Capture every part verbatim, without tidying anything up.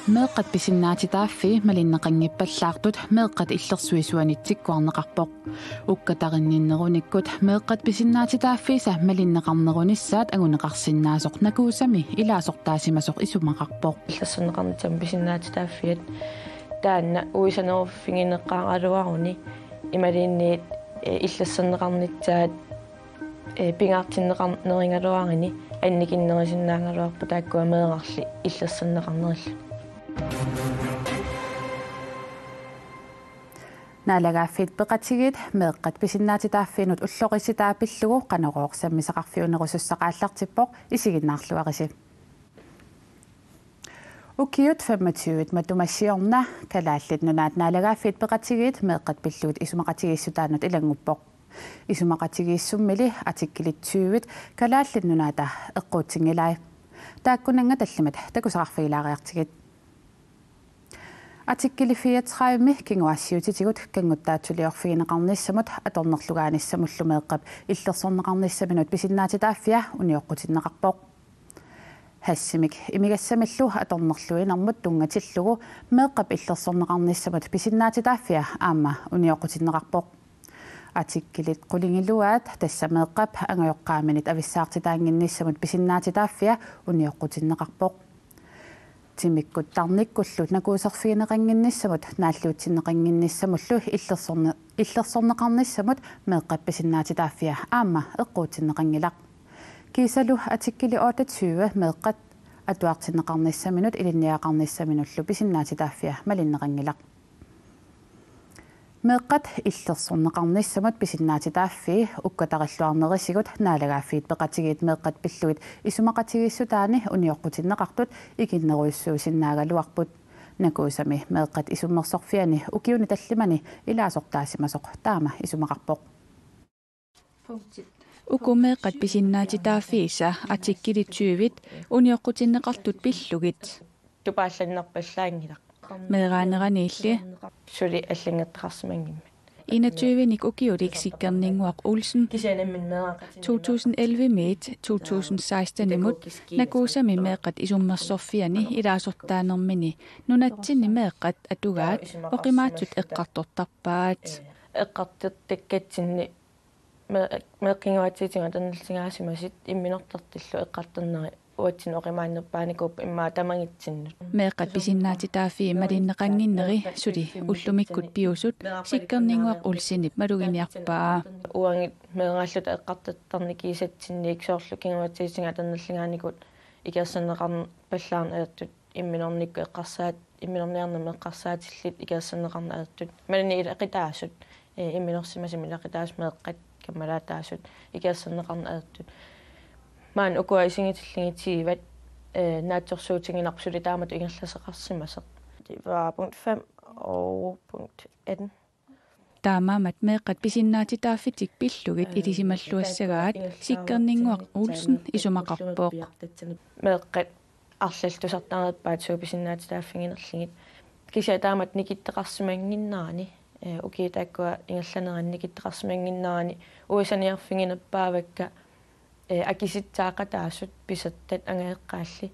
Meeqqat pisinnaatitaaffii malinneqanngippallaartut meeqqat illersuisuanit tikkuarneqarpoq. Ukkatarinninnerunikkut meeqqat pisinnaatitaaffiisa malinneqarnerunissaat anguneqarsinnaasoq Nakuusami ilaasortaasimasoq isumaqarpoq. Illersorneqarnissamut pisinnaatitaaffiat taanna uisaneruffigineqaraluaruni imaluunniit, eh, illersorneqarnissaat, eh, pingaartinneqarnerigaluarini annikinnerusinnaagaluarput taakkua meerarli illersorneqarnerillu. Naalagaaffiit Peqatigiit meeqqat pisinnaatitaaffiinut ullorisitaa pillugu Qanorooq sammisaqarfiunerusussaq aallartippoq, isiginnaarluarisi. Ukiut femogtyve matuma siorna Kalaallit Nunaat Naalagaaffiit Peqatigiit meeqqat pillugit isumaqatigiissutaannut ilannguppoq. Isumaqatigiissummili artikkelit tyve Kalaallit Nunaata eqquutsinngilai. Taakkunannga tallimat takusaqarfigilaariartigit. Artikkeli fireogtredive kinguaassiuutitigut kannguttaatsuliorfigineqarnissamut atornerlugaanissamullu meeqqap illersorneqarnissaminut pisinnaatitaaffia unioqqutinneqarpoq. Hashimik imigassamillu atornerluinermut tunngatillugu meeqqap illersorneqarnissamut pisinnaatitaaffia aamma unioqqutinneqarpoq. Artikkelit qulingiluaat tassa meeqqap angajoqqaaminit avissaartitaannginnissamut pisinnaatitaaffia unioqqutinneqarpoq. Timikkut tarnikkullu nakuuserfigineqannginnissamut naalliutsinneqannginnissamullu illersorne-, illersorneqarnissamut meeqqap pisinnaatitaaffia aamma eqquutsinneqanngilaq. Kiisalu artikkeli otteogtyve meeqqat atuartinneqarnissaminut ilinniagaqarnissaminullu pisinnaatitaaffia malinneqanngilaq. Meeqqat illersorneqarnissamut pisinnaatitaaffii ukkatarilluarnerisigut Naalagaaffiit Peqatigiit meeqqat pillugit isumaqatigiissutaanni unioqqutinneqartut ikinnerujussuusinnaagaluarput. Nakuusami meeqqat isummersorfianni ukiuni tallimani ilaasortaasimasoq taama isumaqarpoq. Uku meeqqat pisinnaatitaaffiisa artikkelit tyve unioqqutinneqartut pillugit. Tupaallannerpallaanngilaq. Meeraaneraniilli. Suli allanngortaqarsimanngimmat. Enogtyvenik ukiulik Sikkerninnguaq Olsen. Kisianni meeraqatigiinneq. To tusind elleve-miit to tusind seksten-imut Nakuusami meeqqat isummersorfianni ilaasortaanermini nunatsinni meeqqat atugaat oqimaatsut eqqartortarpaat. Eqqartortakkatsinni me-, meeqqat kinguaatsiutigut atornerlugaasimasut imminortartullu eqqartornerat uatsinnut oqimaannerpaanikuupput immaqa tamangitsinnut. Meeqqat pisinnaatitaaffii malinneqannginneri suli ullumikkut piusut Sikkerninnguaq Olsenip maluginiarpaa. Uagut meeraalluta eqqartortarneq kiisatsinniik soorlu kinguaatsiutigut atornerlugaanikut ikersorneqarpallaarneq ajortut imminornikkut eqqarsaat-, imminorniarnermut eqqarsaatillit ikersorneqarneq ajortut. Imaluunniit ilaqutaasut, eh, imminorsimasumik ilaqutaasut meeqqat kammalaataasut ikersorneqarneq ajortut. Maani ukua isigisillugit tiivat, eh, naatsorsuutiginarpoq suli taamatut ingerlasoqarsimasoq. Det var punkt fem og punkt atten. Taamaammat meeqqat pisinnaatitaaffitik pillugit ilisimalluassagaat Sikkerninnguaq Olsen isumaqarpoq. Meeqqat arlallit tusartareerpaat suut pisinnaatitaaffiginerlugit. Kisianni taamatut nikittoqarsimannginnerani, eh, ukiut taakkua ingerlaneranni nikittoqarsimannginnerani uisaniarfiginerpaavakka, eh, akisutsaaqataasut pisortat angajoqqaalli.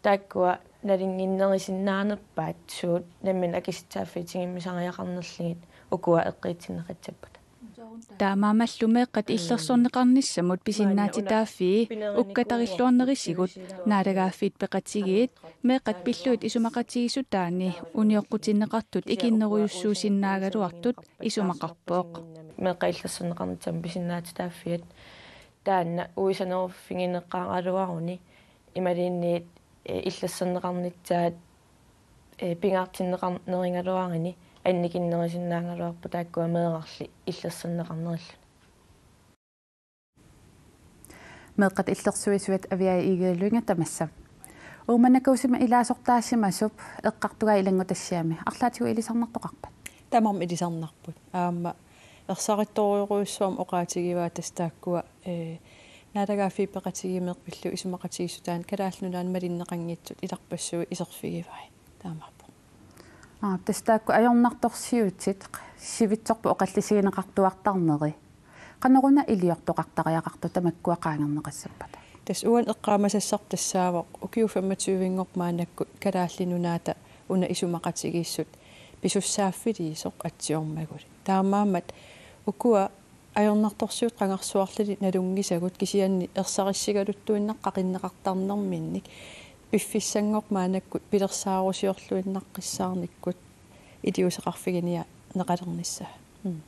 Taakkua nalunnginnerusinnaanerpaat suut namminneq akisutsaaffiit tigummisariaqarnerlugit ukua eqqiitsinneqassappata. Taamaammallu meeqqat illersorneqarnissamut pisinnaatitaaffii ukkatarilluarnerisigut Naalagaaffiit Peqatigiit meeqqat pillugit isumaqatigiissutaanni unioqqutinneqartut ikinnerujussuusinnaagaluartut isumaqarpoq. Meeqqat illersorneqarnissamut pisinnaatitaaffiat taanna uisaneruffigineqaraluaruni imaluunniit, eh, illersorneqarnissaat, eh, pingaartinneqarnerigaluarini annikinnerusinnaagaluarput taakkua meerarli illersorneqarnerilluni. Meeqqat illersuisuat Aviaja Egede Lynge tamassa. Uummannaq Nakuusami ilaasortaasimasup eqqartugaa ilanngutassiami arlaatigut ilisarnartoqarpat? Tamarmik ilisarnarput. Aamma ersarittorujorujussuarmik oqaatigivaa tassa taakkua, eh, Naalagaaffiit Peqatigiit meeqqat pillugit isumaqatigiissutaanni Kalaallit Nunaanni malinneqanngitsut ilarpassuit iserfigivai. Taamaappoq. Aa, tassa taakku ajornartorsiutit sivitsorput oqallisigineqartuartarneri. Qanoruna iliortoqartariaqartoq tamakkua qaangerneqassappata? Tassa uani eqqaamasassarput tassaavoq ukiut femogtyvinngorput maannakkut Kalaallit Nunaata una isumaqatigiissut pisussaaffiliisoq atsiormaguli. Taamaammat ukua ajornartorsiut qangarsuarli nalunngisagut kisianni ersarissigaluttuinnaq qaqinneqartarnerminnik piffissanngorput maannakkut pilersaarusiorluinnaqqissaarnikkut iliuuseqarfiginiarneqalernissaa. Mm.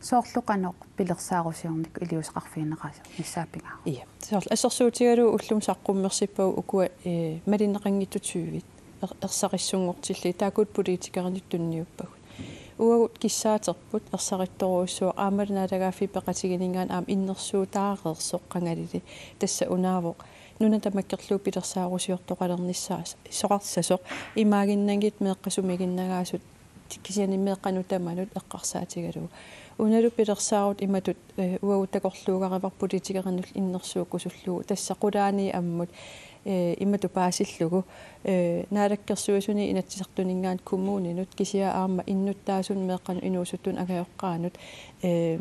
Soorlu qanoq pilersaarusiornikkut iliuuseqarfigineqarnissaa pigaaru? Ja. Soorlu assersuutigalugu ullumi saqqummersippagut ukua, eh, malinneqanngitsut tyvit er-, ersarissunngortillugit taakku politikerinit tunniuppagut. Uagut kissaaterput ersarittorujussuaq aammalu Naalagaaffiit Peqatigiinninngaanniit aamma innersuuttaareersoq qangalili. Tassa unaavoq nuna tamakkerlugu pilersaarusiortoqalernissaa soqarsasoq imaaginnanngitsut meeqqat sumiginnagaasut kisianni meeqqanut tamanut eqqarsaatigalugu. Unalu pilersaarut imatut, eh, uagut takorluugarivarput politikerinullu innersuukkusullugu. Tassa qulaani ammut, eh, imatut paasillugu, eh, naalakkersuisuni Inatsisartuninngaanniit kommuninut kisianni aamma innuttaasunut meeqqanut inuusuttunut angajoqqaanut, eh,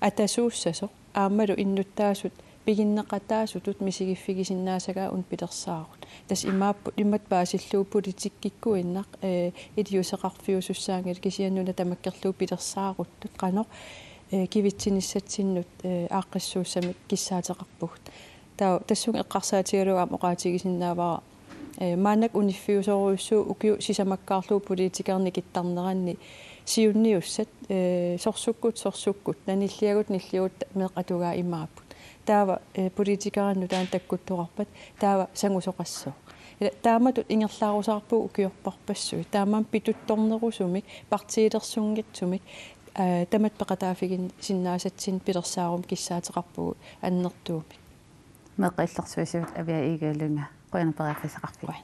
atasuussasoq aammalu innuttaasut piginneqataasutut misigiffigisinnaasagaa una pilersaarut. Tassa imaappoq imatut paasillugu politikkikkuinnaq, eh, iliuuseqarfiusussaanngilaq kisianni una tamakkerlugu pilersaaruttut qanoq, eh, kivitsinissatsinnut, eh, aaqqissuussamik kissaateqarpugut. Taava tassunga eqqarsaatigalugu aamma oqaatigisinnaavara, eh, maannakkut uniffiusorujussuuvoq ukiut sisamakkaarlugu politikerinit nikittarneranni siunniussat, eh, sorsukkut sorsukkut, nanilliagut nilliagut meeqqat atugaat imaapput. Taava, eh, politikerinut taanna takkuttoqarpat, taava sangusoqassooq. Ila taamatut ingerlaarusaarpugut ukiorparpassuit. Taamaammat pituttornerusumik, partiilersunngitsumik, eh, tamatta peqataaffigisinnaasatsinnut pilersaarumik kissaateqarpugut annertuumik. Meeqqat illersuisuat Aviaja Egede Lynge, qujanaq periarfissaqarfigit. Qujan.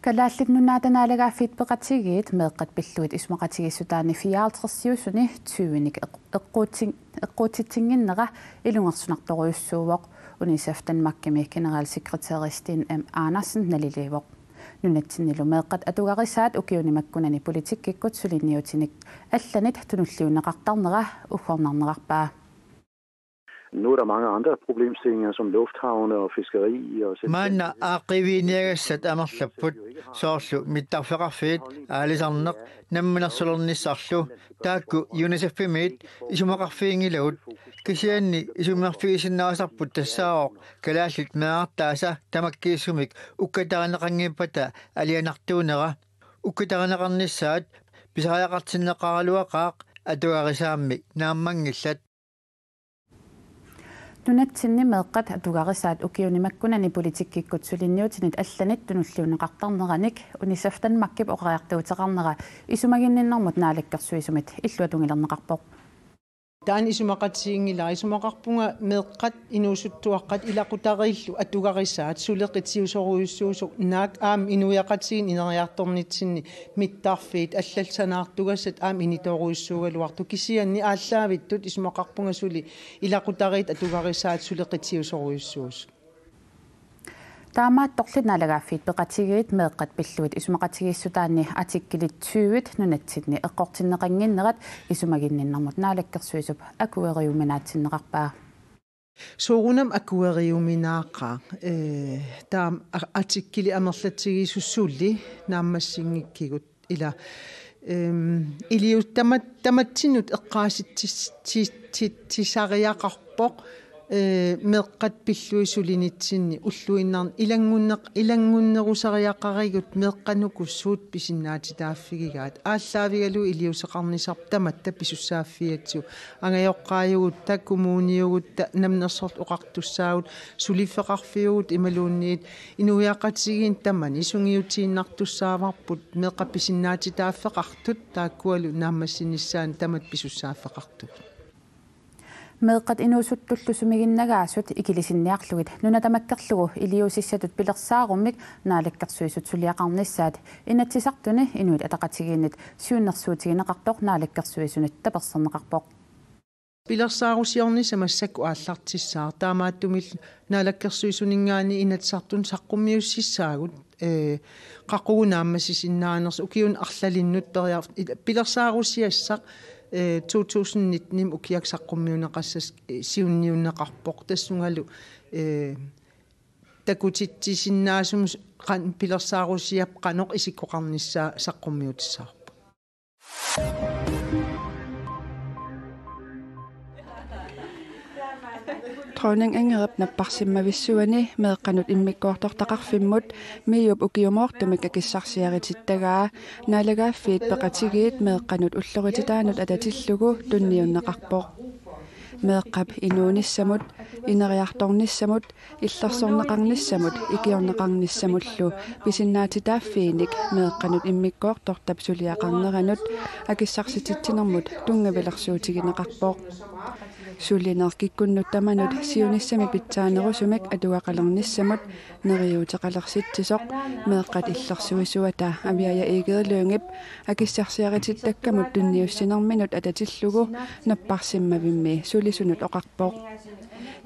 Kalaallit Nunaata Naalagaaffiit Peqatigiit meeqqat pillugit isumaqatigiissutaanni fireoghalvtredsiusuni tyvenik eq-, eqquutsin-, eqquutsitsinnginnera ilungersunartorujussuuvoq, UNICEF Danmarkimi generalsekretæri Steen M. Andersen naliliivoq. Nunatsinnilu meeqqat atugarisaat ukiuni makkunani politikkikkut suliniutinik allanit tunulliunneqartarnera uggornarnerarpaa. Nu er der mange andre problemstillinger som lufthavne og fiskeri og selvstændighed. Maanna aaqqiiviginiagassat amerlapput, soorlu mittarfeqarfiit, aalisarneq, namminersulernissarlu, taakku UNICEF-imiit isumaqarfiginngilagut. Kisianni isummerfigisinnaasarput tassaavoq kalaallit meerartaasa tamakkiisumik ukkatarineqanngippata alianartuunera. Ukkatarineqarnissaat pisariaqartinneqaraluaqaaq atugarisaammi naammanngillat. Nunatsinni meeqqat atugarisaat ukiuni makkunani politikkikkut suliniutinit allanit tunulliunneqartarneranik UNICEF Danmarkip oqariartuuteqarnera isumaginninnermut naalakkersuisumit illuatungilerneqarpoq. Taanna isumaqatiginngilara, isumaqarpunga meeqqat inuusuttuaqqat ilaqutariillu atugarisaat suleqatigisorujussuusut naak aamma inuiaqatigiinni ineriartornitsinni mittarfiit allallu sanaartugassat aamma initorujussuugaluartut kisianni aallaavittut isumaqarpunga suli ilaqutariit atugarisaat suleqatigisorujussuusut. Taamaattorli Naalagaaffiit Peqatigiit meeqqat pillugit isumaqatigiissutaanni artikkelit tyvit nunatsinni eqqortinneqannginnerat isumaginninnermut naalakkersuisup akueriuminaatsinneqarpaa. Soorunami akueriuminaaqaaq, eh, taama a-, artikkelit amerlatigisut suli naammassinngikkigut ila, ehm, iliu-, tama-, tamatsinnut eqqaasitsis-, ti-, ti-, tisariaqarpoq, eh, meeqqat pillugit sulinitsinni ulluinnarni ilanngunneq-, ilanngunnerusariaqarigut meeqqanuku suut pisinnaatitaaffigigaat. Aallaavigalugu iliuuseqarnisarput tamatta pisussaaffigatsigu. Angajoqqaajugutta, kommuniugutta, namminersorluta oqartussaagut, suliffeqarfiugut imaluunniit inuiaqatigiinni tamanit sungiutiinnartussaavarput meeqqat pisinnaatitaaffeqartut taakkualu naammassinissaannut tamatta pisussaaffeqartugut. Meeqqat inuusuttullu sumiginnagaasut ikilisinniarlugit nuna tamakkerlugu iliuusissatut pilersaarummik naalakkersuisut suliaqarnissaat Inatsisartuni Inuit Ataqatigiinnit siunnersuutigineqartoq naalakkersuisunit taperserneqarpoq. Pilersaarusiornissaq massakkut aallartissaaq, taamaattumillu naalakkersuisuninngaanniit Inatsisartuni saqqummiussissaagut, eh, qaqugu naammassisinnaanersoq ukiuni arlalinnut periar-, i-, pilersaarusiassaq Eh, to tusind nitten ukiaq saqqummiunneqassas, eh, siunniunneqarpoq, tassungalu, eh, takutitsisinnaasumik qan-, pilersaarusiap qanoq isikkoqarnissaa saqqummiutissavarput. Dronning Ingridip napparsimmavissuani meeqqanut immikkoortortaqarfimmut MIO-p ukiumoortumik akissarsiaritittagaa Naalagaaffiit Peqatigiit meeqqanut ullorititaanut atatillugu tunniunneqarpoq. Meeqqap inuunissamut, ineriartornissamut, illersorneqarnissamut ikiorneqarnissamullu pisinnaatitaaffiinik meeqqanut immikkoortortap suliaqarneranut akissarsititsinermut tunngavilersuutigineqarpoq. Sulineq kikkunnut tamanut siunissami pitsaanerusumik atugaqalernissamut neriuuteqalersitsisoq meeqqat illersuisuata Aviaja Egede Lyngep akissarsiaritittakkamut tunniussinerminut atatillugu napparsimmavimmi sulisunut oqarpoq.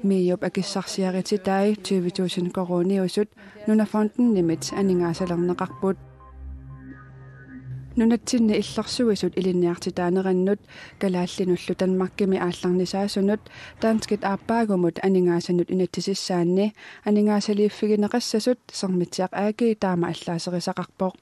MIO-p akissarsiarititai tyve tusind koruuniusut Nunafondimit aningaasalerneqarput. Nunatsinni illersuisut ilinniartitaanerannut kalaallinullu Danmarkimi aallarnisaasunut danskit aappaagumut aningaasanut inatsisissaanni aningaasaliiffigineqassasut Sermitsiaq A/S taama allaaserisaqarpoq.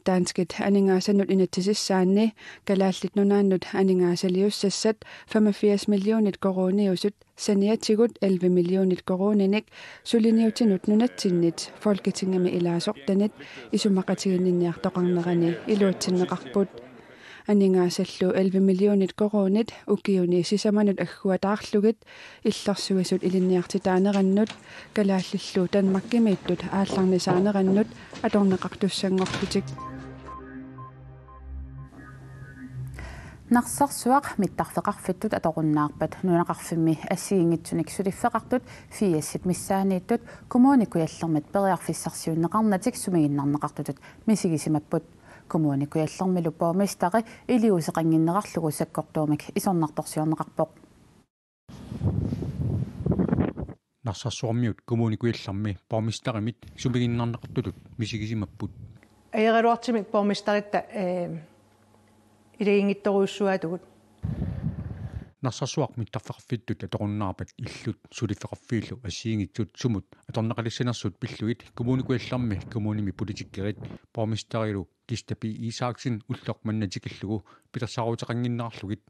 Danskit aningaasanut inatsisissaanni Kalaallit Nunaannut aningaasaliussassat femogfirs millionit koruuniusut saniatigut elleve millionit koruuninik suliniutinut nunatsinnit Folketingimi ilaasortanit isumaqatiginninniartoqarnerani iluatsinneqarput. Aningaasallu elleve millionit koruunit ukiuni sisamanut agguataarlugit illersuisut ilinniartitaanerannut kalaallillu Danmarkimiittut aallarnisaanerannut atorneqartussanngorlutik. Narsarsuaq mittarfeqarfittut atorunnaarpat nunaqarfimmi assigiinngitsunik suliffeqartut firsit missaanniittut Kommune Kujallermit periarfissarsiunneqarnatik sumiginnarneqartutut misigisimapput. Kommune Kujallermilu borgmesteri iliuuseqannginnerarlugu sakkortuumik isornartorsiorneqarpoq. Narsarsuarmiut Kommune Kujallermi borgmesterimit sumiginnarneqartutut misigisimapput. Ajoraluartumik borgmesteritta, eh, ilaginngitsorujussuugatsigit. Narsarsuaq mittarfeqarfittut atorunnaarpat illut suliffeqarfiillu assigiinngitsut sumut atorneqalissanersut pillugit Kommune Kujallermi kommunimi politikerit borgmesterilu Kista P. Isaksen ulloq manna tikillugu pilersaaruteqannginnerarlugit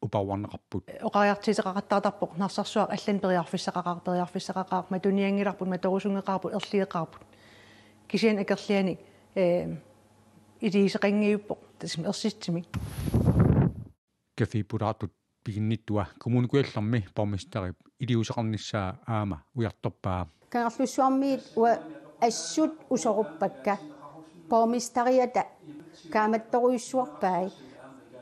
uparuarneqarput. Oqariartuuteqaqattaartarpoq Narsarsuaq allanik periarfissaqaqaaq, periarfissaqaqaaq, matunianngilarput, matorusunngeqaarput, erligeqaarput. Kisianni akerlianik, eh, iliuuseqanngivippoq, tassami ersitsisumik. Café Pulaartut piginnittua Kommune Kujallermi borgmesterip iliuuseqarnissaa aamma ujartorpaa. Kangerlussuarmiit uanga assut usoruppakka borgmesteriata kaammattorujussuarpai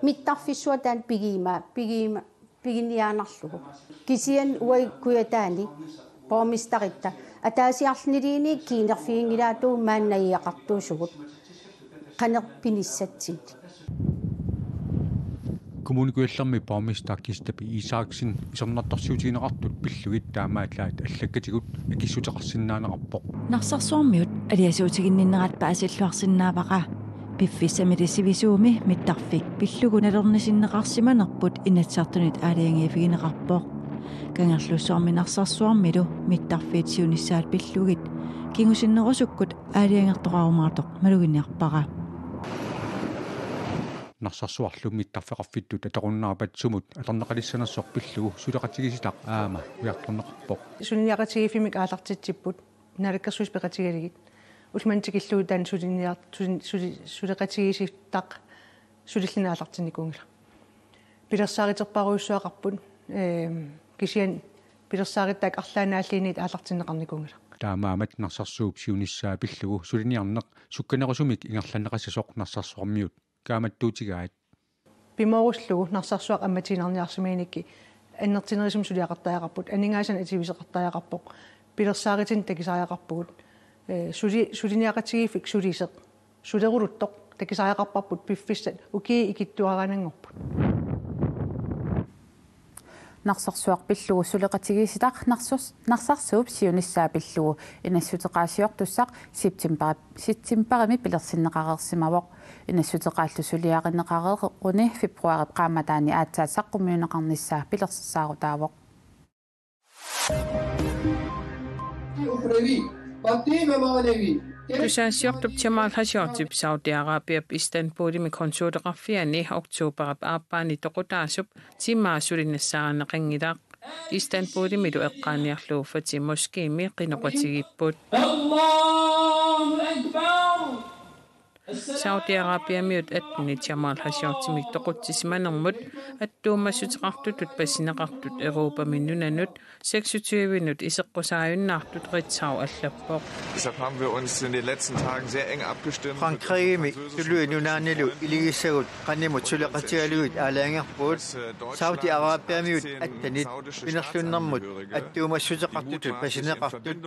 mittarfissuataani pigima, pigima, piginiaannarlugu. Kisianni uagut Kujataani borgmesteritta ataasiarluniluunniit kiinnerfiginngilaartugut maani najugaqartuusugut qanoq pinissatsinnik. Kommune Kujallermi borgmester Kista P. Isaksen isornartorsiutigineqartut pillugit taamaallaat allakkatigut akissuteqarsinnaaneqarpoq. Narsarsuarmiut aliasuutiginninnerat paasilluarsinnaavara. Piffissami sivisuumi mittarfik pillugu nalornisinneqarsimanerput Inatsisartunit aalajangiiffigineqarpoq. Kangerlussuarmi Narsarsuarmilu mittarfiit siunissaat pillugit kingusinnerusukkut aalajangertoqarumaartoq maluginniarpara. Narsarsuarlu mittarfeqarfittut atorunnaarpat sumut atorneqalissanersoq pillugu suleqatigiissitaq aamma ujartorneqarpoq. Suliniaqatigiiffimmik aallartitsipput Naalakkersuisut peqatigalugit. Ullumanna tikillugu taanna suliniar-, suli-, suli-, suleqatigiissitaq sulilluni aallartinnikuunngilaq. Pilersaaruterpassuaqarput, ehm, kisianni pilersaaruttaaq arlaannaalliinniit aallartinneqarnikuunngilaq. Taamaammat Narsarsuup siunissaa pillugu suliniarneq sukkanerusumik ingerlanneqassasoq Narsarsuarmiut kaammattuutigaat. Pimoorullugu Narsarsuaq ammatiinnarniarsimagunikkit annertunerusumik suliaqartariaqarput, aningaasanik atuisoqartariaqarpoq, pilersaarutinik takusariaqarpugut, eh, suli-, suliniaqatigiiffik sulisoq, suleruluttoq takusariaqarparput piffissat ukiut ikittuaraanngorput. Narsarsuaq pillugu suleqatigiissitaq Narsars-, Narsarsuup siunissaa pillugu inassuteqaasiortussaq september-, septemberimi pilersinneqareersimavoq. Inassuteqaallu suliarineqareeruni februaarip qaammataani aatsaat saqqummiunneqarnissaa pilersaarutaavoq. Tusagassiortup Jamal Khashoggip Saudi Arabiap Istanbulimi konsuleqarfiani oktoberip aappaani toqutaasup timaa suli nassaarineqanngilaq. Istanbulimilu eqqaaniarlugu Fatih Moskémi qinoqatigiipput. Allahu Akbar. Saudi Arabiamiut attenit Jamal Khashoggimik toqutsisimanermut attuumassuteqartutut pasineqartut Europami nunanut seksogtyvenut iseqqusaajunnaartut Ritzau allappoq. Deshalb haben wir uns in den letzten Tagen sehr eng abgestimmt mit Frankrigimi unseren französischen tuluit nunaannilu iligissagut qanimut suleqatigalugit aalajangerpugut. Saudi Arabiamiut attenit pinerlunnermut attuumassuteqartutut pasineqartut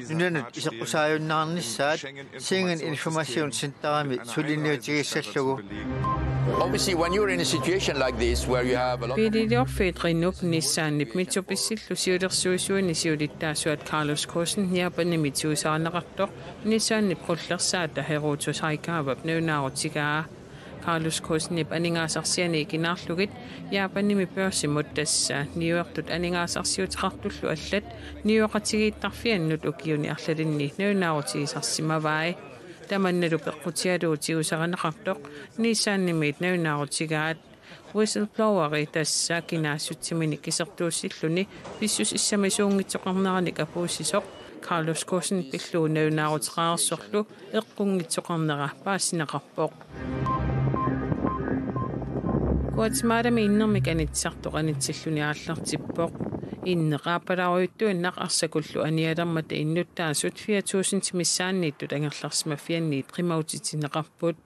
nunanut iseqqusaajunnaarnissaat Schengen Information Centerimi suliniutigissallugu. Obviously, when you're in a situation like this where you have a lot of Biililiorfiit Renaultip Nissanip Mitsubishillu siulersuisuini siulittaasuat Carlos Ghosn Japanimi tigusaarneqartoq Nissanip qullersaata Hiroto Saigawap nalunaarutigaa. Carlos Ghosnip aningaasarsiani ikinaarlugit Japanimi børsimut, tassa niuertut aningaasarsiuteqartullu allat niueqatigiittarfiannut ukiuni arlalinni nalunaarutigisarsimavai. Tamannalu peqqutigalugu tigusarineqartoq Nissanimiit nalunaarutigaat. Whistlebloweri, tassa kinaassutsiminik isertuussilluni pissusissamisuunngitsoqarneranik apuussisoq, Carlos Ghosn pillugu nalunaaruteqareersorlu eqqunngitsoqarnera paasineqarpoq. Guatemalami innermik anitsisartoq anitsilluni aallartippoq. Inneq aappalaarujuttuinnaq arsakullu anialermata innuttaasut fire tusindit missaanniittut angerlarsimaffianniit qimautitsineqarput.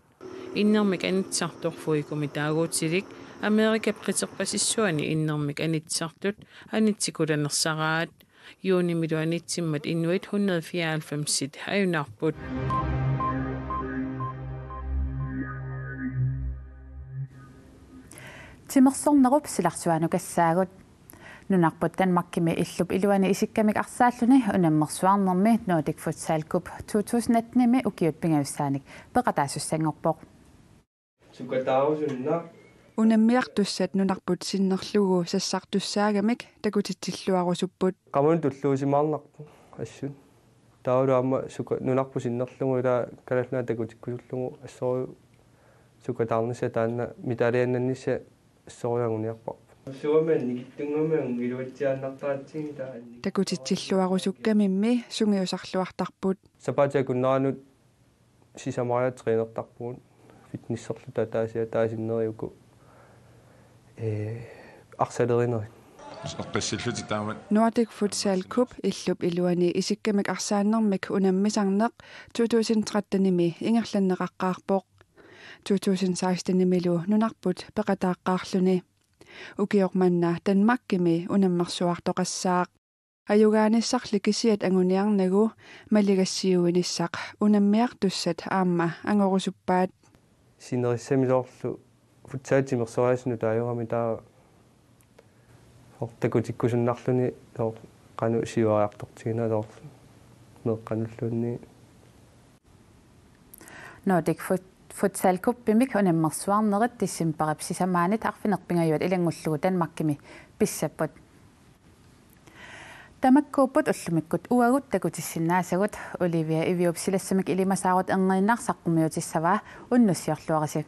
Innermik anitsisartoq Fuegumi taaguutilik Amerikap qiterpasissuani innermik anitsisartut anitsikulanersaraat. Juunimilu anitsimmat inuit hundrede fireoghalvfemsit ajunaarput. Timersornerup silarsuanukassaagut. Nunarput Danmarkimi illup iluani isikkamik arsaalluni unammersuarnermi Nordic Futsal Cup to tusind attenimi ukiut pingajussaanik peqataasussanngorpoq. Sukataarusunna. Unammiartussat nunarput sinnerlugu sassartussaagamik takutitsilluarusupput. Qamunut tulluusimaarnarpoq assut. Taavalu aamma suka-, nunarput sinnerlugu ilaa Kalaallit Nunaat takutikkusullugu assorujuk sukataarnissaq taanna medaljiannannissaq assorujuk anguniarparput. Suami annikitsunnguamik iluatsiaannartaratsigit taanna. Takutitsilluarusukkamimmi sungiusarluartarput. Sapaatip akunneranut sisamariarluta trænertarpugut, fitnesserluta ataasiaat ataasiinneri uku, ee, arsalerinerit. Eqqissillutit taamak. Nordic Futsal Cup illup iluani isikkamik arsaannermik unammisarneq to tusind trettenimi ingerlanneqaqqaarpoq. To tusind sekstenimilu nunarput peqataaqqaarluni. Ukioq manna Danmarkimi unammersuartoqassaaq. Ajugaanissarli kisiat anguniarnagu maligassiuinissaq unammiartussat aamma angorusuppaat. Sinerissami soorlu futsalit timersoraasut nutaajugami taava soorlu takutikkusunnarluni soorlu qanoq siuariartortiginera soorlu meeqqanulluunniit. Nordic Fut-, Futsal Cupimik unammersuarnerit decembarip sisamaanit arfineq-pingajuat ilanngullugu Danmarkimi pissapput. Tamakkuupput ullumikkut uagut takutissinnaasagut. Olivia Iviup silassamik ilimasaarut erniinnaq saqqummiutissavaa, unnussiorluarisi.